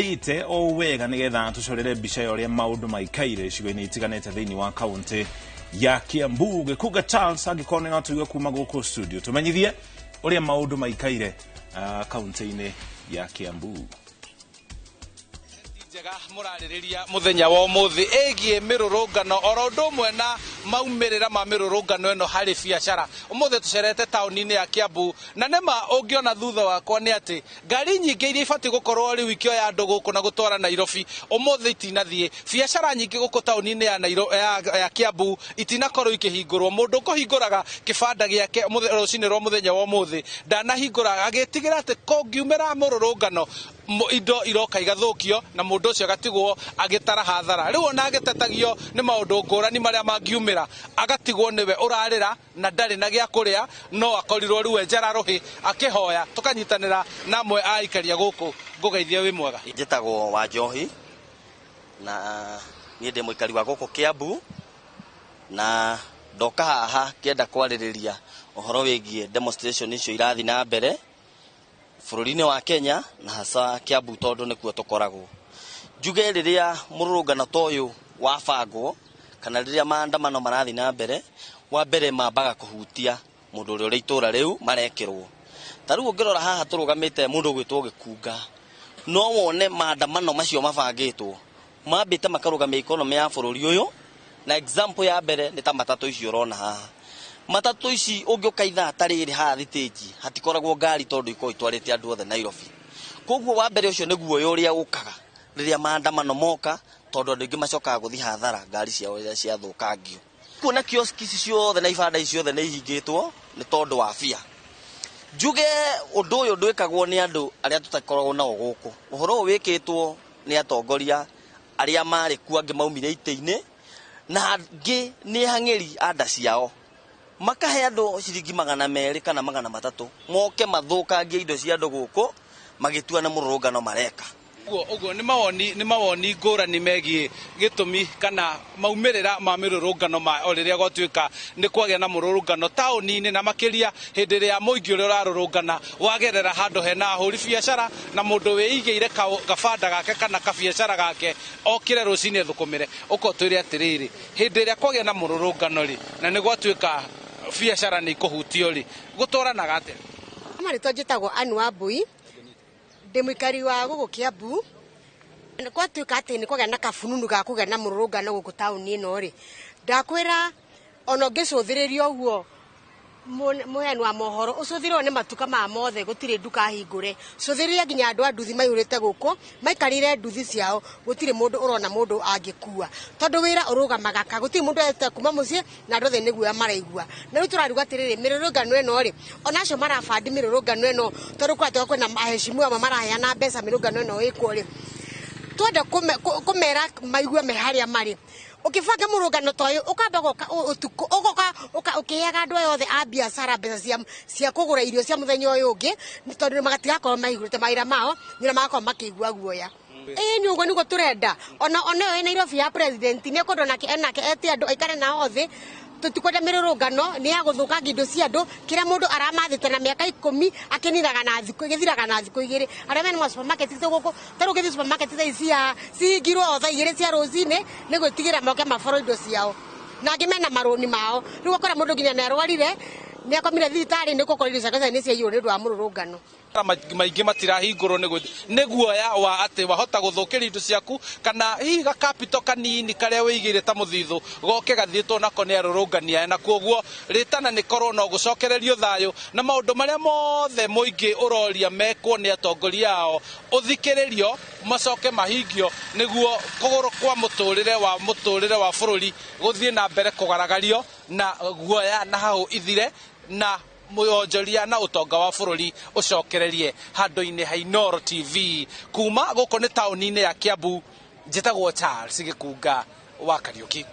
Twĩhandĩte o wega nĩgetha tũcorere mbica ya ũrĩa maũndũ maikaire icigo-inĩ itiganĩte thĩinĩ wa kaũntĩ ya Kiambu. Gĩkunga Charles, angĩkorwo nĩ no kuma gũkũ studio, tũmenyithie ũrĩa maũndũ maikaire kaũntĩ-inĩ ya Kiambu. Njega mũrarĩrĩria mũthenya wa ũmũthĩ ĩgiĩ mĩrũrũngano oro ũndũ ũmwe na maumĩrĩra ma mĩrũrũngano ĩno harĩ biacara. Ũmũthĩ tũcerete taũni-inĩ ya Kiambu, na nĩma ũngĩona thutha wakwa nĩ atĩ ngari nyingĩ iria ibatiĩ gũkorwo rĩu ikĩoya andũ gũkũ na gũtwara Nairobi ũmũthĩ itinathiĩ. Biacara nyingĩ gũkũ taũni-inĩ ya, Nairo, ya Kiambu itinakorwo ikĩhingũrwo. Mũndũ ũkũhingũraga kĩbanda gĩake rũcinĩ rwa mũthenya wa ũmũthĩ ndanahingũra, agĩtigĩra atĩ kũngiumĩra mũrũrũngano indo iroka igathũkio na mũndũ ũcio agatigwo agĩtara hathara. Rĩu ona agĩtetagio nĩ maũndũ ngũrani marĩa mangiumĩra, agatigwo nĩwe ũrarĩra na ndarĩ na gĩa kũrĩa, no akorirwo rĩu enjara rũhĩ akĩhoya. Tũkanyitanĩra na amwe a aikaria gũkũ. Ngũgeithia, wĩ mwega? Njĩtagwo Wanjohi na niĩ ndĩ mũikari wa gũkũ Kiambu, na ndoka haha ngĩenda kwarĩrĩria ũhoro wĩgiĩ demonstration icio irathiĩ na mbere bũrũri-inĩ wa Kenya na hasa Kiambu, tondũ nĩkuo tũkoragwo. Njuge rĩrĩa mũrũrũngano ta ũyũ wabangwo kana rĩrĩa maandamano marathiĩ na mbere, wa mbere mambaga kũhutia mũndũ ũrĩa ũrĩ itũra rĩu marekĩrwo. Ta rĩu ũngĩrora haha tũrũgamĩte mũndũ ũgwĩtwo Gĩkunga, no wone maandamano macio mabangĩtwo mambĩte makarũgamia economy ya bũrũri ũyũ. Na example ya mbere nĩ ta matatũ icio ũrona haha. Matatũ ici ũngĩũka ithaa ta rĩrĩ haha thitĩnji hatikoragwo ngari, tondũ ikoragwo itwarĩte andũ othe Nairobi. Koguo wa mbere ũcio nĩ guoya ũrĩa ũkaga rĩrĩa maandamano moka, tondũ andũ aingĩ macokaga gũthiĩ hathara ngari ciao rĩrĩa ciathũkangio. Kuona kioski ici ciothe na ibanda ici ciothe nĩ ihingĩtwo nĩ tondũ wa bia. Njuge ũndũ ũyũ ndwĩkagwo nĩ andũ arĩa tũtakoragwo nao gũkũ. Ũhoro ũyũ wĩkĩtwo nĩ atongoria arĩa marĩ kuo, angĩ maumire itĩ-inĩ na angĩ nĩ hang'ĩri a nda ciao, makahe andũ ciringi 200 kana 300 moke mathũkangie indo cia andũ gũkũ magĩtua nĩ mũrũrũngano mareka. Ũguo nĩ mawoni ngũrani megiĩ gĩtũmi kana maumĩrĩra ma mĩrũrũngano ma o rĩrĩa gwatuĩka nĩ kwagĩa na mũrũrũngano taũni-inĩ, na makĩria hĩndĩ ĩrĩa mũingĩ ũrĩa ũrarũrũngana wagerera handũ hena ahũri biacara na mũndũ wĩigĩire gabanda gake kana kabiacara gake okĩre rũcinĩ thũkũmĩre. Ũka ũtwĩre atĩrĩrĩ, hĩndĩ ĩrĩa kwagĩa na mũrũrũngano rĩ, na nĩ gwatuĩka biacara nĩ ikũhutio rĩ, gũtwaranaga atĩa? Marĩtwa njĩtagwo Anu Wambui, ndĩ mũikari wa gũkũ Kiambu. Gwatuĩka atĩ nĩ kwagĩa na kabununu ga kũgĩa na mũrũrũngano gũkũ taũni ĩno rĩ, ndakwĩra ona ũngĩcũthĩrĩria ũguo mũheani wa mohoro ũcũthĩrĩrwo nĩ matuka maya mothe, gũtirĩ nduka hingũre. Cũthĩrĩria nginya andũ a nduthi maihũrĩte gũkũ maikarĩire nduthi ciao, gũtirĩ mũndũ ũrona mũndũ angĩkua, tondũ wĩra ũrũgamaga ka gũtirĩ mũndũ ete kuma mũciĩ na andũ othe nĩ guoya maraigua. Na rĩu tũrariuga atĩrĩrĩ, mĩrũrũngano ĩno rĩ, ona acio marabandi mĩrũrũngano ĩno, tondũ kũratuĩka kwĩna aheshimiwa amwe maraheana mbeca mĩrũrũngano ĩno ĩkwo rĩ, twenda kũmera maigue me harĩa marĩ. Ũkĩbanga mũrũngano ta ũyũ ũkamba goka ũtukũ, ũgoka ũkĩheaga andũ aya othe a biacara mbeca cia kũgũra irio cia mũthenya ũyũ ũngĩ, nĩ tondũ magatigakorwo mahingũrĩte mawĩra mao nĩ magakorwo makĩigua guoya. Ĩĩ, nĩ ũguo nĩguo tũrenda. Ona ĩyo ĩ Nairobi ya president nĩ ekwendwo nake enake ete andũ aikare nao thĩ. Tũtikwenda mĩrũrũngano, nĩ ya gũthũkangia indo cia andũ. Kĩrĩa mũndũ aramathĩte na mĩaka 10 akĩninaga na thikũ, gĩthiraga na thikũ 2. Arĩa mena ma supermarket gũkũ, ta rĩu ũngĩthiĩ supermarket thaa ici cihingirwo o thaa 2 cia rũcinĩ nĩ gwĩtigĩra moke maborwo indo ciao, na angĩ mena marũni mao. Rĩu ũgakora mũndũ nginya nĩ arwarire, nĩ akomire thibitarĩ nĩ gũkorwo indo ciake nĩ ciaiywo nĩ ũndũ wa mũrũrũngano. Maingĩ matirahingũrwo nĩ guoya wa atĩ wahota gũthũkĩria indo ciaku, kana hihi gakapito kanini karĩa wĩigĩire ta mũthithũ goke gathiĩtwo nako nĩ arũrũngani aya. Na kuoguo rĩtana nĩ korwo no gũcokererio thayũ na maũndũ marĩa mothe mũingĩ ũroria mekwo nĩ atongoria ao ũthikĩrĩrio, macoke mahingio, nĩguo kũgũrũ kwa mũtũrĩre wa bũrũri gũthiĩ na mbere kũgaragario na guoya na hahũ ithire, na wonjoria na ũtonga wa bũrũri ũcokererie. Handũ-inĩ ha Inooro TV kuma gũkũ nĩ taũni-inĩ ya Kiambu, njĩtagwo Charles Gĩkunga wa Kariũki.